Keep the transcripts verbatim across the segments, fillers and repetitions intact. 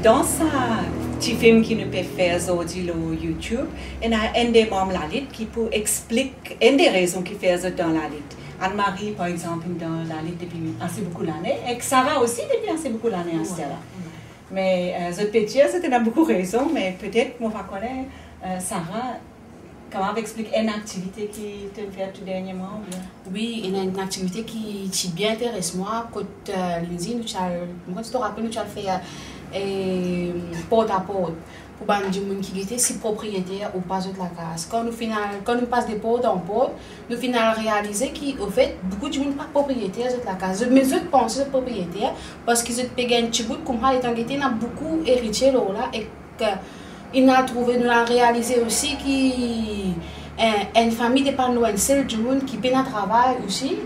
Dan sa ti fim ki nou pe fer zordi lor YouTube, ena enn de manm lalit ki pou explik enn de rezon ki fer zot dan lalit. Anne-Marie, par exanp, inn dan lalit depi ase boukou lane, ek Sarah osi depi ase boukou lane aster la. Me, eh, zot pe dir zot ena boukou rezon, me petet, mo pa kone, eh, Sarah, kapav explik enn aktivite ki to'nn fer tou dernyerman, oubien? Wi, ena enn aktivite ki ti bien interes mwa, kot, eh, Lindsay, nou ti al, mo pa kone si to rapel, nou ti al fer, eh, port a port pou bann dimoun ki gete si propriyeter ou pa zot lakaz. Kan nou finn al, kan nou pas de port an port, nou finn al realize ki, ofet, boukou dimoun pa propriyeter zot lakaz. Zot, me zot panse zot propriyeter, parski zot pe gagn ti bout koumsa, letan gete ena boukou eritie lor la, ek, eh, inn al trouve, nou al realize osi ki, eh, enn fami depann lor enn sel dimoun ki pena travay osi,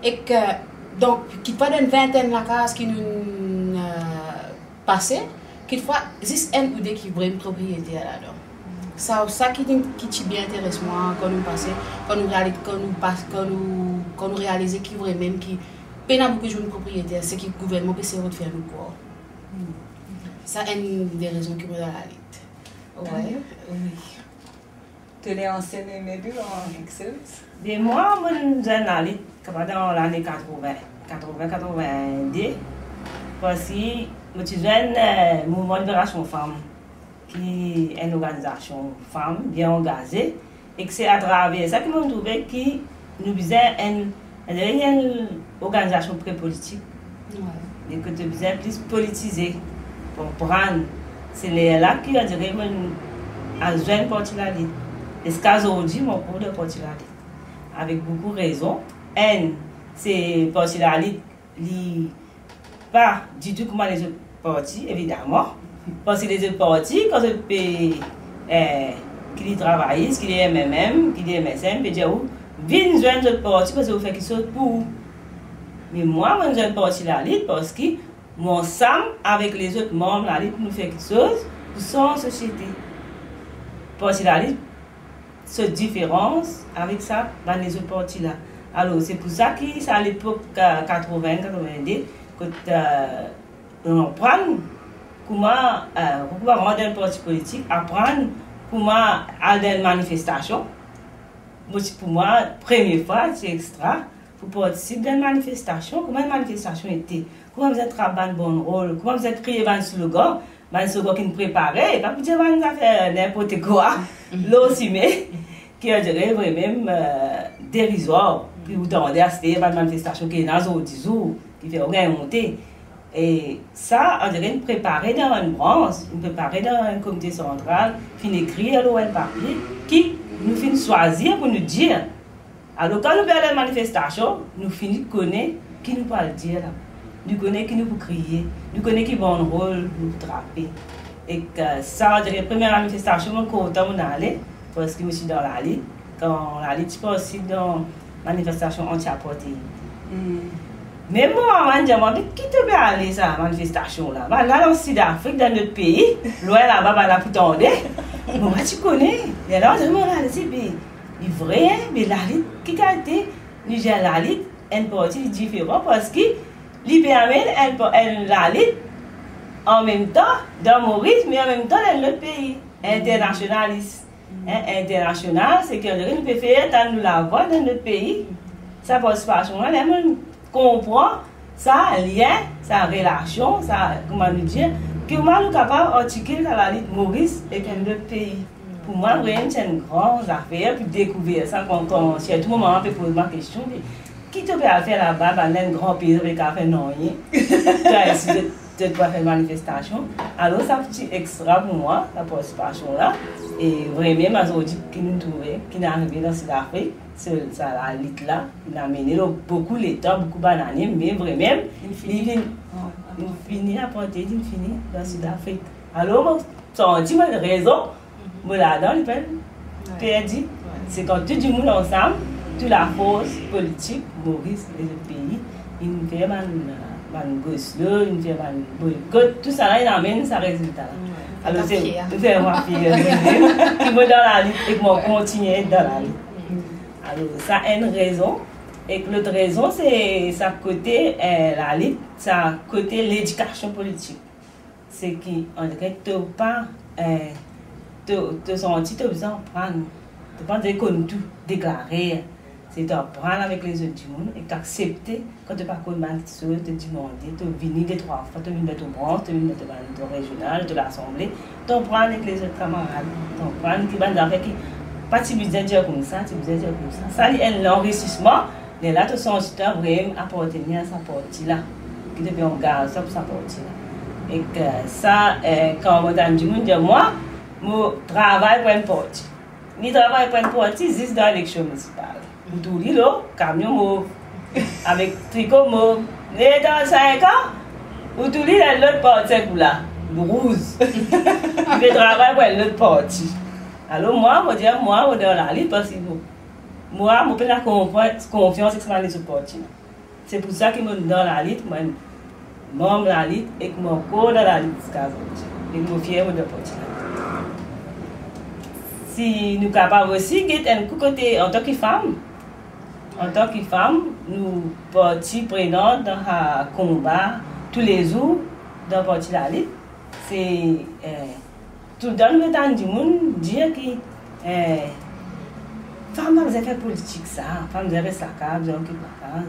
ek, eh, donk, ki pa dan enn vintenn lakaz ki nou, eh, pase, kitfwa zis enn ou de ki vremem propriyeter ladan. Sa, sa ki, ki ti bien interes mwa kan nou pase, kan nou reali-, kan nou pas, kan nou, kan nou realize ki vremem ki pena boukou dimoun propriyeter, seki gouvernman pe seye rod fer nou krwar. Sa enn de rezon ki mo dan lalit. Wi. Wi. Toleranse, maybe, or Excellence? Be mwa, mo zwenn lalit, kapav dan lane katrovin, katrovin, katrovin-de, parski mo ti zwenn, eh, Mouvman Liberasion Fam, ki enn lorganizasion fam bien angaze, ek se atraver sa ki mo trouve ki nou bizin enn, enn lorganizasion pre politik. Wi. E kot to bizin plis politize, konprann. Se lerla ki, on dirait, mo'nn al zwenn Parti Lalit. Ziska zordi, mo ankor dan Parti Lalit. Avek boukou rezon. Enn, se Parti Lalit, li pa ditou kouma lezot parti, evidaman. Parski lezot parti, kan zot pe, eh, ki li Travayis, ki li M M M, ki li M S M, pe dir ou, vinn zwenn zot parti, parski ou fer kiksoz pou ou. Me mwa, mo'nn zwenn Parti Lalit, parski mo ansam avek lezot manm Lalit, nou fer kiksoz pou sanz sosiete. Parti Lalit so diferans avek sa bann lezot parti la. Alor, se pou sa ki sa lepok, eh, katrovin, katrovin-de, kot, eh, nou aprann kouma, eh, kouma rant dan enn parti politik, aprann kouma al dan enn manifestasion. Mo ti, pou mwa, premie fwa, ti extra pou partisip dan enn manifestasion, kouma enn manifestasion ete, kouma bizin trap bann banderol, kouma bizin kriye bann slogan, bann slogan ki'nn prepare, e pa pou dir bann zafer ninport kwa, lor sime, ki on dirait vremem, eh, derizwar, ki ou tande aster bann manifestasion ki ena zordi zour, ki fer ou gagn onte. E sa, on dirait, inn prepare dan enn brans, inn prepare dan enn komite santral, finn ekrir lor enn papie ki nou finn swazir pou nou dir. Alor, kan nou pe al dan manifestasion, nou fini kone ki nou pou al dir la. Nou kone ki nou pou kriye, nou kone ki banderol nou pou trape. Ek, eh, sa, on dirait, premie manifestasion, mo kontan mo'nn ale, parski mo ti dan lalit. Kan lalit ti partisip dan manifestasion anti-apartheid. Hmm. Mem mo mama dir mwa, "Me ki to pe ale sa manifestasion la? Ba la, dan Sid Afrik, dan lot pei, lwin laba, ba la pou tande." Mo pa ti kone. Lerla mo dir, "Mo ale, se be, li vre, hein, me lalit, ki kalite?" Li dir, "Lalit, enn parti, li diferan, parski li pe amenn enn pa-, enn lalit, anmemtan dan Moris, me anmemtan dan lot pei, internasionalis." Hein, internasional, seki nou pe fer tann nou lavwa dan lot pei. Sa partisipasion la, ler mo'nn konpran sa lien, sa relasion, sa, kouma nou dir, kouma nou kapav artikil sa lalit Moris ek enn lot pei. Pou mwa, vremem, se enn gran zafer pou dekouver sa, kan, kan, sirtou mo mama pe poz mwa kestion, li, "Ki to pe al fer laba, bann enn gran pei, to pe kapav fer nanye. To al isi, to, to pe al fer manifestasion." Alor, sa ti extra pou mwa, sa partisipasion la. E vremem, zordi ki nou trouve, ki'nn arive dan Sid Afrik, se, sa lalit la, inn amene lor boukou letan, boukou bann ane, me vremem, inn fini, inn fini, inn fini, apartheid inn fini dan Sid Afrik. Alor, mo santi mo rezon, mo ladan, li pa'nn perdi. Se kan tou dimoun ansam, tou lafors politik, Moris, lezot pei, inn fer bann, bann go slow, inn fer bann boykot, tousala inn amenn sa rezilta la. Alor, se, nou fer mwa fier. Ki mo dan lalit ek mo kontigne et dan lalit. Alor, sa enn rezon. Ek lot rezon, se sa kote, eh, lalit, sa kote ledikasion politik. Seki, andirait to pa, eh, to, to santi to bizin aprann. To pa bizin konn tou, deklare. Se to aprann avek lezot dimoun ek aksepte kan to pa konn bann kiksoz, to dimande, to vini de trwa fwa, to vinn dan to brans, to vinn dan to bann, to rezional, to lasanble, to aprann avek lezot kamarad, to aprann ki bann zafer ki pa ti bizin dir koumsa, ti bizin dir koumsa. Sa li enn lanrisisman, lerla to santi twa vremem apartenir a sa parti la, ki to pe angaz twa pou sa parti la. Ek, eh, sa, eh, kan mo tann dimoun dir mwa, mo travay pou enn parti. Li travay pou enn parti zis dan eleksion minisipal. Ou trouv li lor kamion mov, avek triko mov. Letan sink an, ou trouv li dan lot parti kouleur rouz. Li pe travay pou enn lot parti. Alor mwa, mo dir mwa, mo dan lalit parski mo, mwa, mo pena konfians, konfians ek sa bann lezot parti la. Se pou sa ki mo dan lalit, mo enn manm lalit ek mo ankor dan lalit ziska zordi. Ek mo fier mo dan parti la. Si nou kapav osi get enn kou kote, antan ki fam, antan ki fam, nou parti prenan dan sa konba toulezour dan parti lalit. Se, eh, toultan nou tann dimoun dir ki, eh, fam pa bizin fer politik sa, fam bizin res lakaz, bizin okip lakaz.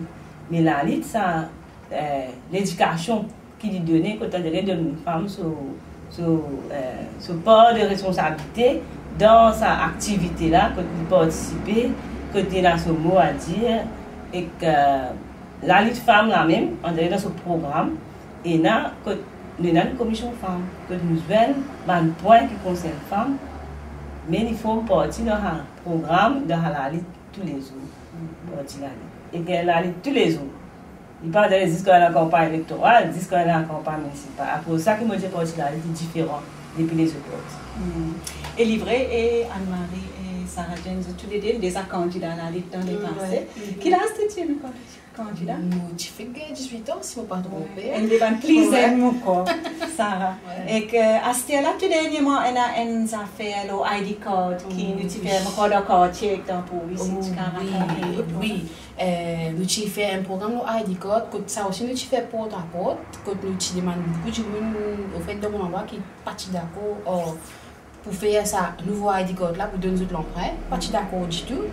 Me lalit sa, eh, ledikasion ki li done, kot andirait donn fam so, so, eh, so par de responsabilite dan sa aktivite la, kot li partisipe, kot li ena so mo a dir, ek, eh, lalit fam la mem, andirait dan so program, ena kot nou ena enn komision fam, kot nou zwenn bann pwin ki konsern fam, me li form parti dan sa program, dan sa lalit toulezour, parti lalit. Ek lalit toulezour. Li pa dir zis kan ena kanpagn elektoral, zis kan ena kanpagn minisipal. Akoz sa ki mo dir parti lalit li diferan depi lezot parti. Hmm. E li vre, e Anne-Marie e Sarah Jane, zot toulede deza kandida lalit dan lepase. Wi. Ki laz to ti ena kandida? Mo ti fek gagn dizwit an, si mo pa tronpe. Wi. Enn de bann pli zenn ankor, Sarah. Wi. Ek aster la, tou dernieman, ena enn zafer lor I D card ki nou ti fer, mo krwar dan kartie ek dan pou isi, ti kapav rakont enn pe. Wi. Eh, nou ti fer enn program lor I D card, kot sa osi nou ti fer port a port, kot nou ti demann boukou dimoun, anfet, dan mo landrwa ki pa ti dakor, or, pou fer sa nouvo I D card la, pou donn zot lanprint, pa ti dakor ditou.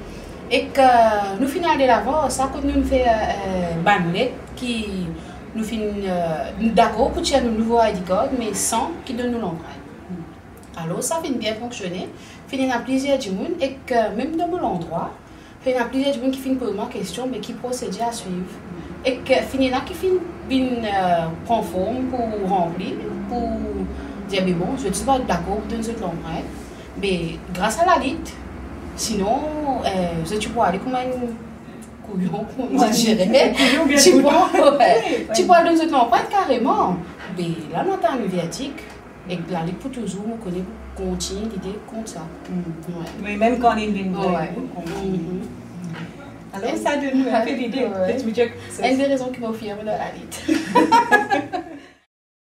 Ek, eh, nou finn al delavan, sa kot nou fer, eh, bann let ki nou finn, eh, nou dakor pou tir nou nouvo I D card, me san ki donn nou lanprint. Alor, sa finn bien fonksione, finn ena plizier dimoun, ek, eh, mem dan mo landrwa, finn ena plizier dimoun ki finn poz mwa kestion, me ki prosedir a swiv? Ek finn ena ki finn vinn, eh, pran form pou ranpli, pou dir, be bon, zot ti pa dakor pou donn zot lanprint, me gras a lalit, sinon, eh, zot ti pou ale kouma enn kouyon, kouma enn zere. Kouyon bien ti pou, wi, ti pou al donn zot lanprint kareman. Be la, nou atann verdik. Ek lalit pou touzour, mo kone pou kontign lide koumsa. Hmm. Wi. Me mem kan li vinn, wi, pou kontign. Mhm. Alor, sa donn nou enn pe lide. Wi. Enn de rezon ki mo fier mo dan lalit.